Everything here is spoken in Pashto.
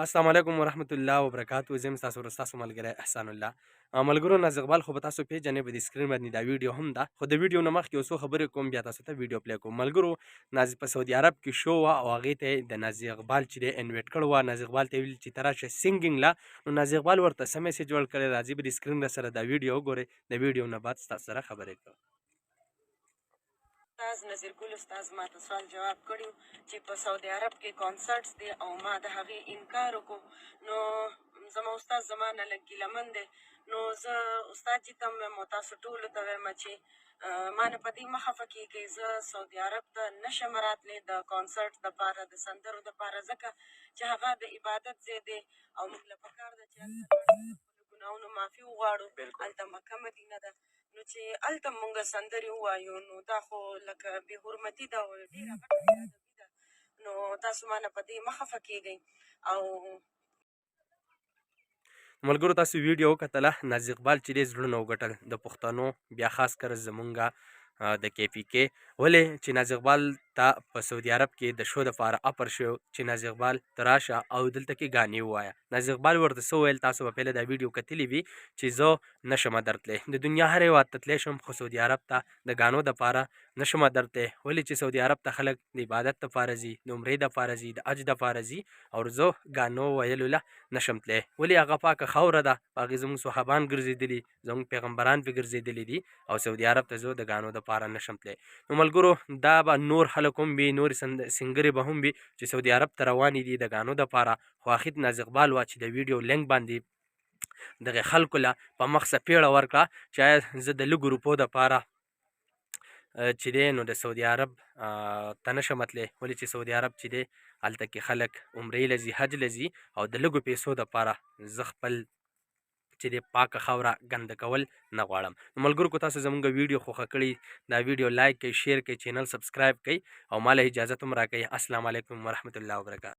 السلام علیکم ورحمت الله وبرکاتو. زم تاسو ورستاسو ملګری احسان الله. ملګرو، ناز اقبال خو به تاسو پیژنې، په دې سکرین باندې دا ویډیو هم ده، خو د ویډیو نه مخکې یو څو خبرې کوم، بیا تاسو ته ویډیو پلی کوم. ملګرو، ناز په سعودي عرب کې شو او هغې ته د ناز اقبال چې دی انویټ کړو وه، ناز اقبال ته ویل چې ته راشه سنګینګ له. نو ناز اقبال ورته څه میسج ورکړی، راځي به د سکرین را سره دا ویډیو وګورئ، د ویډیو نه بعد ستاسو سره خبرې کوم. استاد نذیر ګل استاد ما ته سوال جواب کړی چې په سعودي عرب کې کانسرټس دی او ما د هغې انکار وکړو، نو زما استاد زما نه لږ ګیله من دی. نو زه استاد جي ته هم وایم او تاسو ټولو ته وایم چې ما نه په دې مه خفه کېږئ، زه سعودي عرب ته نه شم راتلی د کانسرټ دپاره، د سندرو دپاره، ځکه چې هغه د عبادت ځای دی او موږ له پکار ده چې هلته لاړ شو، د خپلو ګناهونو معافي وغواړو. هلته مکه مدینه ده، نو چې هلته مونږ سندرې ووایو نو دا خو لکه بې حرمتي ده او ډېره غټه بې ادبي ده. نو تاسو ما نه په دې مه خفه کېږئ او ملګرو، تاسو ویډیو وکتله. ناز اقبال چې دی زړونه وګټل د پښتنو، بیا خاص کر زمونږه د کې پی کې. ولې چې ناز اقبال ته په سعودي عرب کې د شو دپاره افر شو چې ناز اقبال ته راشه او دلته کې ګانې ووایه، ناز اقبال ورته څه وویل؟ تاسو به پهله دا ویډیو کتلې وي چې زه نشم درتلی، د دنیا هر هېواد ته تللی شم خو سعودي عرب ته د ګانو دپاره نشم درتلی، ولې چې سعودي عرب ته خلک د عبادت دپاره ځي، د عمرې دپاره ځي، د حج دپاره ځي او زه ګانو ویلو له نشم تللی. ولې؟ هغه پاکه خاوره ده، په هغې زموږ صحابان ګرځېدلي، زموږ پیغمبران پرې ګرځېدلي دي او سعودي عرب ته زه د ګانو دپاره نشم تللی. نو ملګرو، دا به نور خلک هم وي، نورې سنګرې به هم وي چې سعودي عرب ته روانې دي د ګانو دپاره، خو اخر ناز اقبال وه چې د ویډیو لینک باندې دغه خلکو له په مخ څپېړه ورکړه چې آیا زه د لږو روپو دپاره چې دی نو د سعودي عرب ته نه شم تللی، ولې چې سعودي عرب چې دی هلته کې خلک عمرې له ځي، حج له ځي او د لږو پیسو دپاره زه خپل چې د پاکه خاوره ګنده کول نه غواړم. نو ملګرو، کو تاسو زمونږ ویډیو خوښه کړي، دا ویډیو لایک کړئ، شیر کړئ، چینل سبسکرایب کړئ او ماله اجازه هم راکړئ. السلام علیکم ورحمت الله وبرکاته.